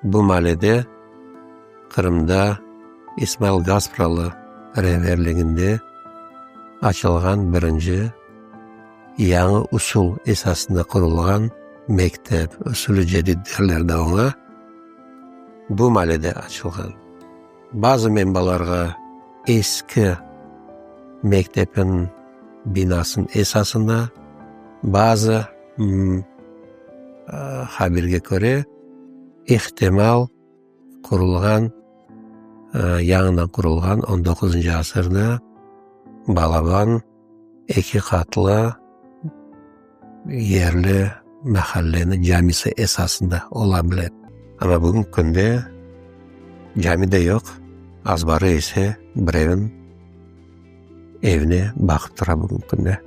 Bu maalede Qırımda İsmail Gaspralı reberliginde açılğan birinci yañı usul esasında qurulğan mektep, usul-i cedid derler de oña, bu maalede açılğan. Bazı menbalarğa eski mektepniñ binasınıñ esasında, bazı haberge köre, ihtimal, qurulğan, yañıdan qurulğan on doquzıncı asırda balaban eki qatlı yerli mahalleniñ camisi esasında ola bile. Amma bugünki künde cami de yoq, azbarı ise birevniñ evine baqıp tura bugünki künde.